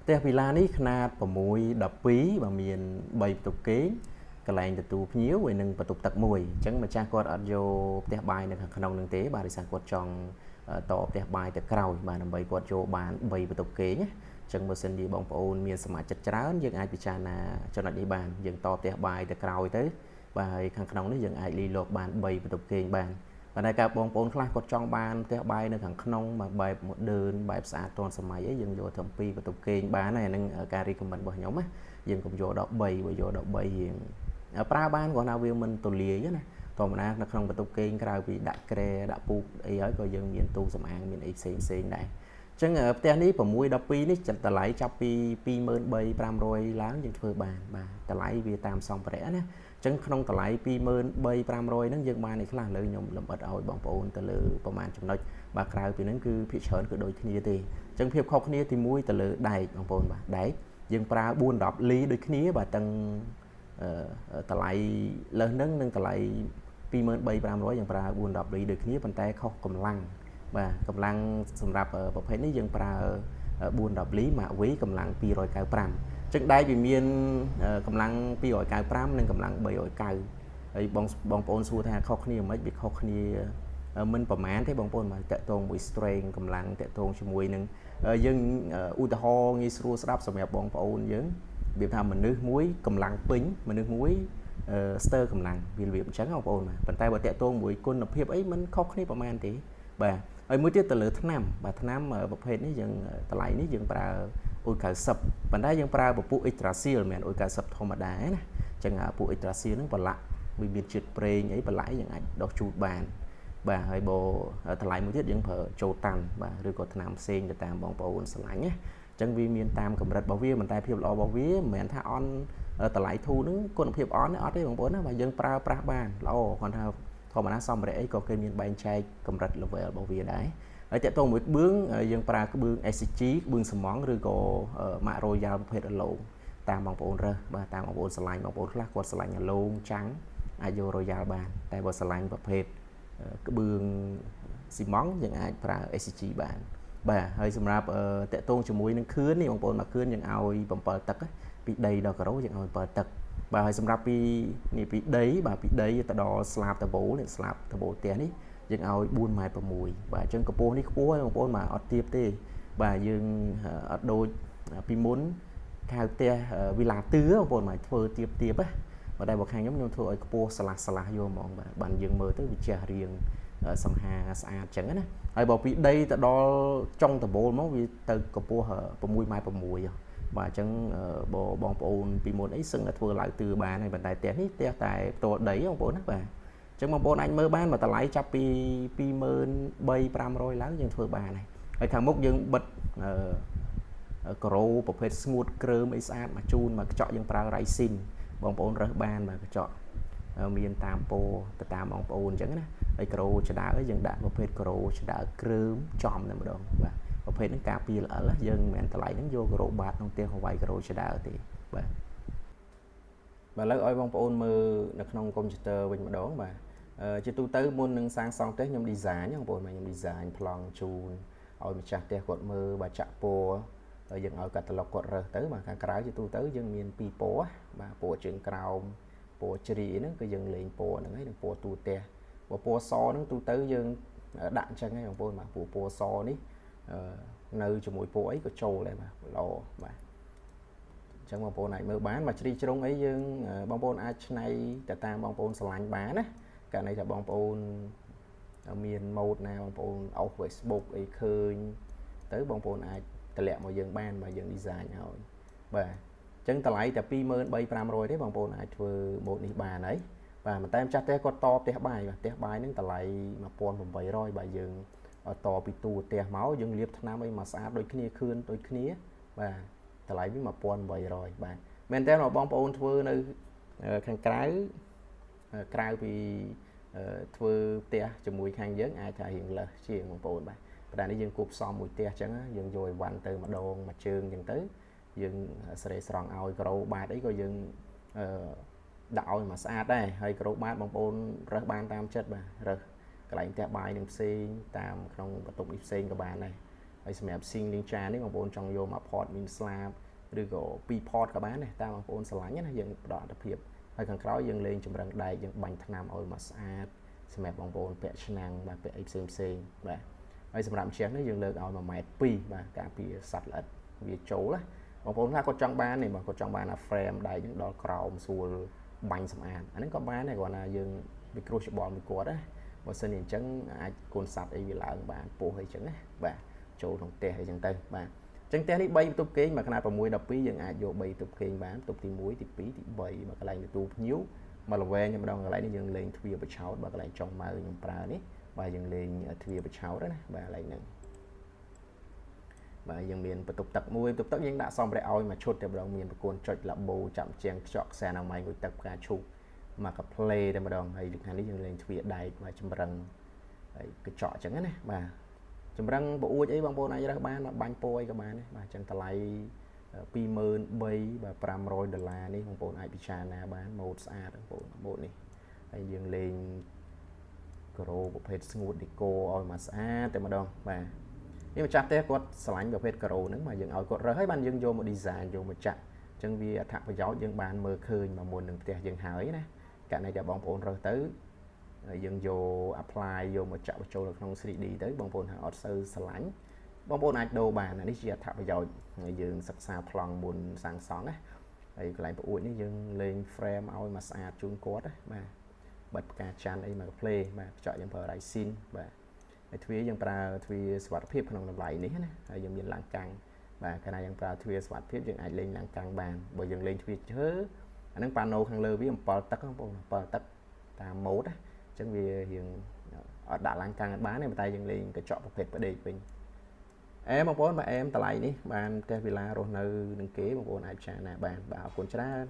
ផ្ទះវីឡានេះខ្នាត6 12បើមាន3បន្ទប់គេងកន្លែងទទួលភ្ញៀវហើយនិងបន្ទប់ទឹកមួយអញ្ចឹងម្ចាស់គាត់អត់យកផ្ទះបាយនៅខាងក្នុងនឹងទេបាទដោយសារគាត់ចង់តផ្ទះបាយទៅក្រោយបាទដើម្បីគាត់ចូលបាន3បន្ទប់គេងណាអញ្ចឹងបើសិនជាបងប្អូនមានសមាជិកច្រើនយើងអាចពិចារណាចំណុចនេះបានយើងតផ្ទះបាយទៅក្រោយទៅបាទហើយខាងក្នុងនេះយើងអាចលីលោកបាន3បន្ទប់គេងបានប៉ុន្តែការបងប្អូនខ្លះគាត់ចង់បានផ្ទះបាយនៅខាងក្នុងបាទបែប modern បែបស្អាតទាន់សម័យអីយើងយកត្រឹម2បន្ទប់គេងបានហើយអានឹងការ recommend របស់ខ្ញុំណាយើងកុំយកដល់3បើយកដល់3រៀងប្រើបានគ្រាន់តែវាមិនទូលាយណាធម្មតានៅក្នុងបន្ទប់គេងក្រៅពីដាក់គ្រែដាក់ពូកអីហើយក៏យើងមានទូសម្អាងមានអីផ្សេងផ្សេងដែរអញ្ចឹងផ្ទះនេះ6 12នេះតម្លៃចាប់ពី23500ឡើងយើងធ្វើបានបាទតម្លៃវាតាមសម្ភារៈណាអញ្ចឹងក្នុងតម្លៃ23500ហ្នឹងយើងបាននេះខ្លះលើខ្ញុំលម្អិតឲ្យបងប្អូនទៅលើប្រហែលចំណុចបាទក្រៅពីហ្នឹងគឺភាគច្រើនគឺដូចគ្នាទេអញ្ចឹងភាពខុសគ្នាទី1ទៅលើដែកបងប្អូនបាទដែកយើងប្រើ4 10លីដូចគ្នាបាទទាំងតម្លៃលើសហ្នឹងនិងតម្លៃ23500យើងប្រើ4 10លីដូចគ្នាប៉ុន្តែខុសកម្លាំងបាទកម្លាំងសម្រាប់ប្រភេទនេះយើងប្រើ4 10លីម៉ាក V កម្លាំង295ចឹងដែកវាមានកម្លាំង295និងកម្លាំង390ហើយបងបងប្អូនសួរថាខុសគ្នាមិនវាខុសគ្នាមិនប្រមាណទេបងប្អូនបាទតកតងមួយ strength កម្លាំងតកតងជាមួយនឹងយើងឧទាហរណ៍ងាយស្រួលស្ដាប់សម្រាប់បងប្អូនយើងរបៀបថាមនុស្សមួយកម្លាំងពេញមនុស្សមួយស្ទើរកម្លាំងវារបៀបអញ្ចឹងបងប្អូនបាទប៉ុន្តែបើតកតងមួយគុណភាពអីមិនខុសគ្នាប្រមាណទេបាទហើយមួយទៀតទៅលើថ្នាំបាទថ្នាំប្រភេទនេះយើងតម្លៃនេះយើងប្រើអ៊ុយ90ប៉ុន្តែយើងប្រើពពួក Extrasil មិនមែនអ៊ុយ90ធម្មតាណាអញ្ចឹងពួក Extrasil ហ្នឹងប្រឡាក់វាមានជាតិប្រេងអីបន្លែយើងអាចដោះជូតបានបាទហើយបើតម្លៃមួយទៀតយើងប្រើចូលតាន់បាទឬក៏ថ្នាំផ្សេងទៅតាមបងប្អូនស្រឡាញ់ណាអញ្ចឹងវាមានតាមកម្រិតរបស់វាមិនតែភាពល្អរបស់វាមិនមែនថាអន់តម្លៃធូរហ្នឹងគុណភាពអន់ទេអត់ទេបងប្អូនណាបាទយើងប្រើប្រាស់បានល្អគ្រាន់ថាធម្មតាសម្ភារៈអីក៏គេមានបែងចែកកម្រិត level របស់វាដែរហើយតកតងមួយក្បឿងយើងប្រើក្បឿង SCG ក្បឿងសំងឬក៏ម៉ាក Royal ប្រភេទអឡូងតាមបងប្អូនរើសបាទតាមបងប្អូនស្រឡាញ់បងប្អូនខ្លះគាត់ស្រឡាញ់អឡូងចាំងអាចយក Royal បានតែបើស្រឡាញ់ប្រភេទក្បឿងស៊ីម៉ង់យើងអាចប្រើ SCG បានបាទហើយសម្រាប់តកតងជាមួយនឹងខឿននេះបងប្អូនមកខឿនយើងឲ្យ7ទឹកពីដីដល់ការ៉ូយើងឲ្យ7ទឹកបាទហើយសម្រាប់ពីនេះពីដីបាទពីដីទៅដល់ស្លាបដបូលនេះស្លាបដបូលផ្ទះនេះយើងឲ្យ4ម៉ែត្រ6បាទអញ្ចឹងកម្ពស់នេះខ្ពស់ហើយបងប្អូនបាទអត់ទាបទេបាទយើងអត់ដូចពីមុនខៅផ្ទះវិឡាទឿបងប្អូនបាទធ្វើទៀបទៀបណាបើតែបើខាងខ្ញុំខ្ញុំធ្វើឲ្យខ្ពស់ស្លាស់ស្លាស់យកហ្មងបាទបានយើងមើលទៅវាជះរៀងសង្ហាស្អាតចឹងណាហើយបើពីដីទៅដល់ចុងដបូលមកវាទៅកម្ពស់6ម៉ែត្រ6បាទអញ្ចឹងបើបងប្អូនពីមុនអីសឹងតែធ្វើឡើងទឿបានហើយប៉ុន្តែផ្ទះនេះផ្ទះតែផ្ទាល់ដីបងប្អូនណាបាទអញ្ចឹងបងប្អូនអាចមើលបានមកតម្លៃចាប់ពី23500ឡើងយើងធ្វើបានហើយហើយខាងមុខយើងបិទអឺការ៉ូប្រភេទស្ងួតគ្រើមអីស្អាតមកជូនមកកញ្ចក់យើងប្រើ Raisin បងប្អូនរើសបានបាទកញ្ចក់មានតាមពោទៅតាមបងប្អូនអញ្ចឹងណាហើយការ៉ូចដើយើងដាក់ប្រភេទការ៉ូចដើគ្រើមចំតែម្ដងបាទប្រភេទហ្នឹងការពារល្អិលយើងមិនមែនតម្លៃហ្នឹងយកការ៉ូបាតក្នុងផ្ទះហវ៉ៃការ៉ូចដើទេបាទបាទឥឡូវឲ្យបងប្អូនមើលនៅក្នុងកុំព្យូទ័រវិញម្ដងបាទជាទូទៅមុននឹងសាងសង់ផ្ទះខ្ញុំ design បងប្អូនបាទខ្ញុំ design ប្លង់ជូនឲ្យម្ចាស់ផ្ទះគាត់មើលបាទចាក់ពណ៌ហើយយើងឲ្យកាតាឡុកគាត់រើសទៅបាទខាងក្រៅជាទូទៅយើងមានពីរពណ៌បាទពណ៌ជើងក្រោមពណ៌ជ្រីហ្នឹងគឺយើងលេងពណ៌ហ្នឹងហើយនឹងពណ៌ទូផ្ទះបើពណ៌សហ្នឹងទូទៅយើងដាក់អញ្ចឹងហើយបងប្អូនបាទព្រោះពណ៌សនេះនៅជាមួយពណ៌អីក៏ចូលដែរបាទល្អបាទអញ្ចឹងបងប្អូនអាចមើលបានមកជ្រីជ្រុងអីយើងបងប្អូនអាចឆ្នៃទៅតាមបងប្អូនស្រឡាញ់បានណាករណីថាបងប្អូនមានម៉ូតណាបងប្អូនអុស Facebook អីឃើញទៅបងប្អូនអាចតម្លាក់មកយើងបានបាទយើង design ឲ្យបាទអញ្ចឹងតម្លៃតែ23500ទេបងប្អូនអាចធ្វើម៉ូតនេះបានហើយបាទប៉ុន្តែម្ចាស់ផ្ទះគាត់តផ្ទះបាយបាទផ្ទះបាយហ្នឹងតម្លៃ1800បាទយើងតពីទូផ្ទះមកយើងលាបថ្នាំអីមកស្អាតដូចគ្នាខឿនដូចគ្នាបាទតម្លៃវិញ1800បាទមែនតើបងប្អូនធ្វើនៅខាងក្រៅក្រៅពីធ្វើផ្ទះជាមួយខាងយើងអាចថារៀងលើសជាងបងប្អូនបាទប៉ុន្តែនេះយើងគួបផ្សំមួយផ្ទះអញ្ចឹងយើងយកអីវ៉ាន់ទៅម្ដងមួយជើងអញ្ចឹងទៅយើងស្រេស្រង់ឲ្យក្រូបាតអីក៏យើងអឺដាក់ឲ្យមកស្អាតដែរហើយក្រូបាតបងប្អូនរើសបានតាមចិត្តបាទរើសកន្លែងផ្ទះបាយនឹងផ្សេងតាមក្នុងបន្ទប់នេះផ្សេងក៏បានដែរ ហើយសម្រាប់ sink លាងចាននេះបងប្អូនចង់យកមក pot មានស្លាបឬក៏2 pot ក៏បានដែរតាមបងប្អូនស្រឡាញ់ណាយើងផ្ដល់អត្ថភាពហើយខាងក្រោយយើងលេងចម្រឹងដែកយើងបាញ់ថ្នាំឲ្យមកស្អាតសម្រាប់បងប្អូនពាក់ឆ្នាំងបាទពាក់អីផ្សេងផ្សេងបាទហើយសម្រាប់ជញ្ជាំងនេះយើងលើកឲ្យ1ម៉ែត្រ2បាទការពារសត្វល្អិតវាចូលណាបងប្អូនខ្លះគាត់ចង់បាននេះបងគាត់ចង់បានអា frame ដែកហ្នឹងដល់ក្រោមស្រួលបាញ់សម្អាតអាហ្នឹងក៏បានដែរគ្រាន់តែយើងពិគ្រោះច្បល់មួយគាត់ណាបើសិនជាអញ្ចឹងអាចកូនសត្វអីវាឡើងបានពោះអីចឹងណាបាទចូលក្នុងផ្ទះអីចឹងទៅបាទអញ្ចឹងផ្ទះនេះ3បន្ទប់គេងមកຂະຫນាត6 12យើងអាចយក3បន្ទប់គេងបានបន្ទប់ទី1ទី2ទី3មកកន្លែងទទួលភ្ញៀវមកល្វែងម្ដងកន្លែងនេះយើងលេងទ្វារបឆោតបាទកន្លែងចុងម៉ៅខ្ញុំប្រើនេះបាទយើងលេងទ្វារបឆោតណាបាទកន្លែងហ្នឹងបាទយើងមានបន្ទប់ទឹកមួយបន្ទប់ទឹកយើងដាក់សម្ភារៈឲ្យមួយឈុតតែម្ដងមានប្រកួនចុចឡាបូចាប់ជាងខ្ចក់ខ្សែអនាម័យងុយទឹកផ្កាឈូកមកកាផ្លេតែម្ដងហើយខាងនេះយើងលេងទ្វារដែកបាទចម្រឹងហើយកញ្ចក់អញ្ចឹងណាបាទចម្រឹងប្អួចអីបងប្អូនអាចរើសបានបាញ់ពណ៌អីក៏បានដែរបាទអញ្ចឹងតម្លៃ23000បាទ500ដុល្លារនេះបងប្អូនអាចពិចារណាបានម៉ូតស្អាតបងប្អូនម៉ូតនេះហើយយើងលេងការ៉ូប្រភេទស្ងួតឌីកូឲ្យមកស្អាតតែម្ដងបាទនេះម្ចាស់ផ្ទះគាត់ស្រឡាញ់ប្រភេទការ៉ូហ្នឹងមកយើងឲ្យគាត់រើសហើយបានយើងយកមក design យកមកចាក់អញ្ចឹងវាអត្ថប្រយោជន៍យើងបានមើលឃើញមកមុននឹងផ្ទះយើងហើយណាករណីដែលបងប្អូនរើសទៅយើងយក apply យកមកចាក់បញ្ចូលនៅក្នុង 3D ទៅបងប្អូនថាអត់សូវស្រឡាញ់បងប្អូនអាចដូរបាននេះជាអត្ថប្រយោជន៍យើងសិក្សាប្លង់មុនសាងសង់ណាហើយកន្លែងប្អួចនេះយើងលេង frame ឲ្យមកស្អាតជូនគាត់ណាបាទបិទផ្កាច័ន្ទអីមកផ្លេបាទកញ្ចក់យើងប្រើ resin បាទហើយទ្វារយើងប្រើទ្វារសុវត្ថិភាពក្នុងតម្លៃនេះណាហើយយើងមានឡាំងកាំងបាទកាលណាយើងប្រើទ្វារសុវត្ថិភាពយើងអាចលេងឡាំងកាំងបានបើយើងលេងទ្វារឈើអាហ្នឹងប៉ាណូខាងលើវា7ទឹកបងប្អូន7ទឹកតាមម៉ូតណាអញ្ចឹងវារៀងអត់ដាក់ឡាំងកាំងអត់បានទេប៉ុន្តែយើងលេងកញ្ចក់ប្រភេទផ្ដេកវិញអែបងប្អូនបាទអែមតម្លៃនេះបានផ្ទះវិឡារស់នៅនឹងគេបងប្អូនអាចពិចារណាបានបាទអរគុណច្រើន។